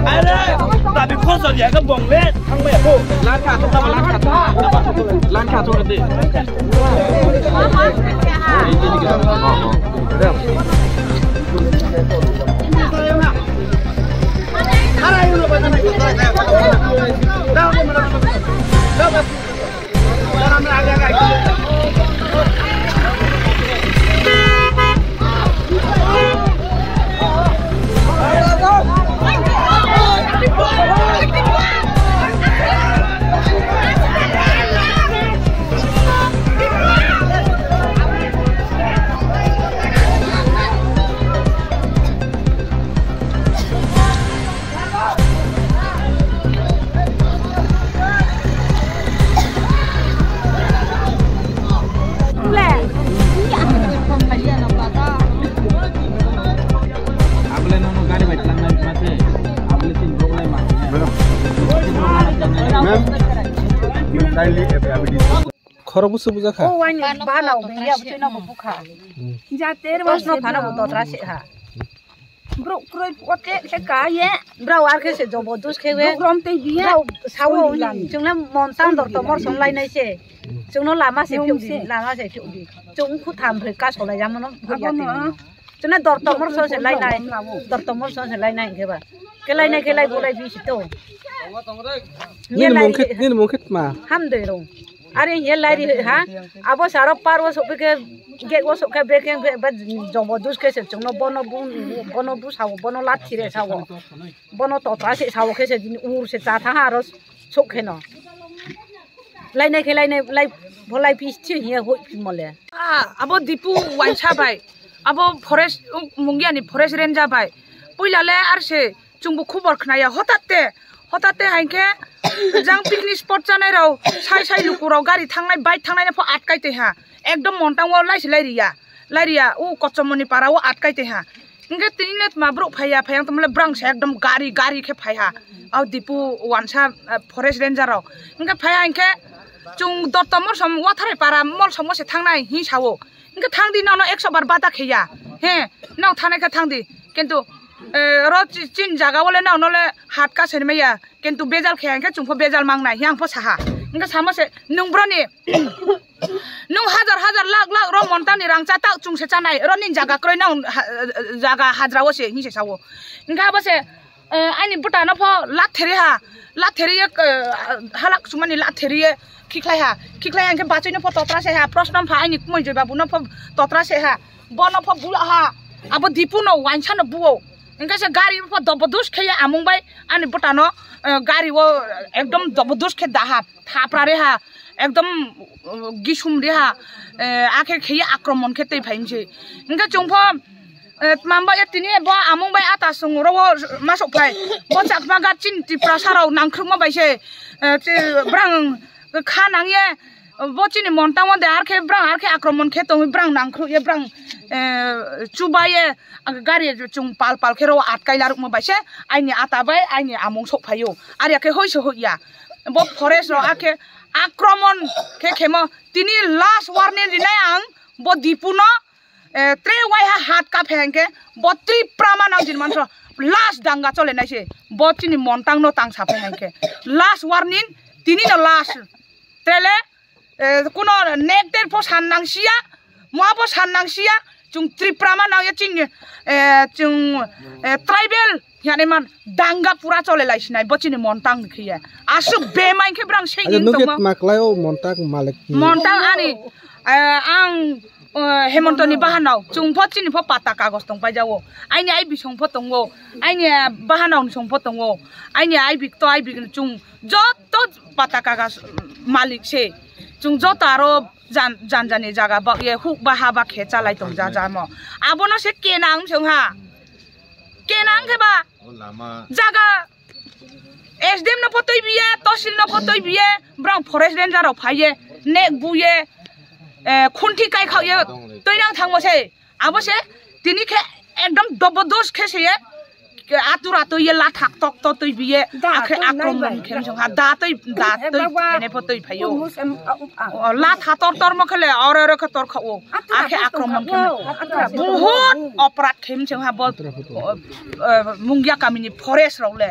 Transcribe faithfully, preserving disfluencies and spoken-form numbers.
Are, tabi khosor ya ka bongle, thangmaya ko. Lan kha, thok tama, lan kha, thok. Lan kha, thok de. Abole nono gari bai tlangnai mase, abole tin rok lai ma. Ma'am, you kindly affidavit. Khorok busu buja kha. O wani bana o bengya butui na bo bukha. Hmm. Ja ter mas no phana bo totra se ha. Bro kroi ote se ka ye. Bro ar khe se jobo dus khe we. Bro rom te biya. Bro sawo ni. Chungna mon tang dor to mor song lai nai se. Chungno lama se phiu di, lama se phiu di. Chung khu tham phre ka solai jamo no. Abo no. Chuna dor tomor so se lai nai. Dor tomor so se lai nai khe ba. Ke lai nai, ke lai bo lai bi si to. Nini mung khe, nini mung khe ma. Ham doi ro. Are ye lai ri ha. Abo saro par wo sok ke, ge wo sok ke be ke be jobo dus ke se chungno bono bu, bono bu sawo, bono lat thire sawo. Bono totra se sawo khe se ur se cha tha ha ro sok khe no. Lainai khe lainai, lai, bo lai phi thwi hiya hoi phi mole. Ah, abo Dipu waisa bai, abo forest, mungya ni forest ranger bai. Puila le ar se chwngbo khubor khnaya, hotate, hotate hai khe jang picnic spot chanai rok, sai sai luku rok gari thangnai, bike thangnai pho atkai tei ha. Ekdom montang o lai se lai riya, lai riya, u Kochomoni para o atkai tei ha. Hingke tini le tma borok phaiya, phaiya tongmole brang se ekdom gari, gari khe phaiha. Au Dipu wansa, eh, forest ranger rok. Hingke phaiha hingke chwng dotto morsom watharai para molsom se thangnai hi sao. Hingke thangdi nono ekso bar bata kheya. He, nok thanai khe thangdi. Kintu, eh, ro chi-, chin jaga ole nono le hat ka se maya. Kintu bejal khe hingke chwng pho bejal mangnai, yang pho saha. Hingke samo se nwng broni Nwng hajar hajar lakh lakh ro montang ni rang cha tak chwng se chanai, ro nini jaga kroi nang ha-, jaga hajra o se hinse sao. Hingke abo se, eh, aini bwta no pho latheri ha, latheri ye, eh, halak sumani latheri ye khikhlai ha, khikhlai ha hingke bachoi no pho totra se ha, prosno pha aini kumui joi babu no pho totra se ha, bono pho bula ha, abo Dipu no wainsa no buo. Hingke se gari pho dobo dus khe ye amung bai ani bwta no, eh, gari o ekdom dobo dus khe daha. Thapra reha, ekdom, uh, gisum reha, eh, akhe kheye akromon khe tei phaimse. Hingke chwng pho, eh, tma bai tini bo amung bai ata chwng oro o ma sok phai. Bo Chakma gat chini Tiprasa rok nangkhrukma bai se, eh, che, brang kha nang ye, bo chini montang o de ar khe brang ar khe akromon khe tongwi brang nangkhruk ye brang, eh, chuba ye gari chwng pal pal khe ro atkai larukma bai se aini ata bai aini amung sok phaio. Ar ya khe hoi se hoi ya. Bo forest rok akhe akromon khe khemo tini last warning rinai ang bo Dipu no, eh, tre waiha hat kaphe hingke bo Tripura ma nang jin manso last danga chole nai se bo chini montang no tang saphe hingke last warning tini no last trele, eh, kuno nek ter pho san nang sia. Moha bo san nang sia, chwng Tripura ma nang ya chini, eh, chwng, eh, tribal yani man danga pura chole lai sinai bo chini montang ni khiya. Aswk bemai khe brang sei Aja ning nugget tongma. Maklai o montang malik ni. Montang ani, eh, ang, eh, Hemonto ni bahanao chwng pho chini pho pata kagos tong pai jago. Aini ai bisong pho tongo, aini, eh, bahanao ni song pho tongo, aini ai bik to ai bik ni chwng joto pata kagas malik se. Chwng joto aro jan-, janjani jaga ba ye huk ba ha ba khe chalai tong ja jamo. Abono se kenang chwng ha. Kenang khe ba jaga S D M no pho twi biye, tosil no pho twi biye, brang forest ranger rok phaiye, nek buye, eh, khunthi kai khao ye, twi nang thangmo se. Abo se tini khe ekdom dobodos khe se ye, atur atur ye lathak tok to twi biye, akhe akromon khe msong ha da twi, da twi, ene pho twi phaio. O, latha tor tor mo khe le, oro oro khe tor kha o. Akhe akromon khe msong ha. Buhut oprad khe msong ha bo, o, eh, Mungia kamini forest rok le.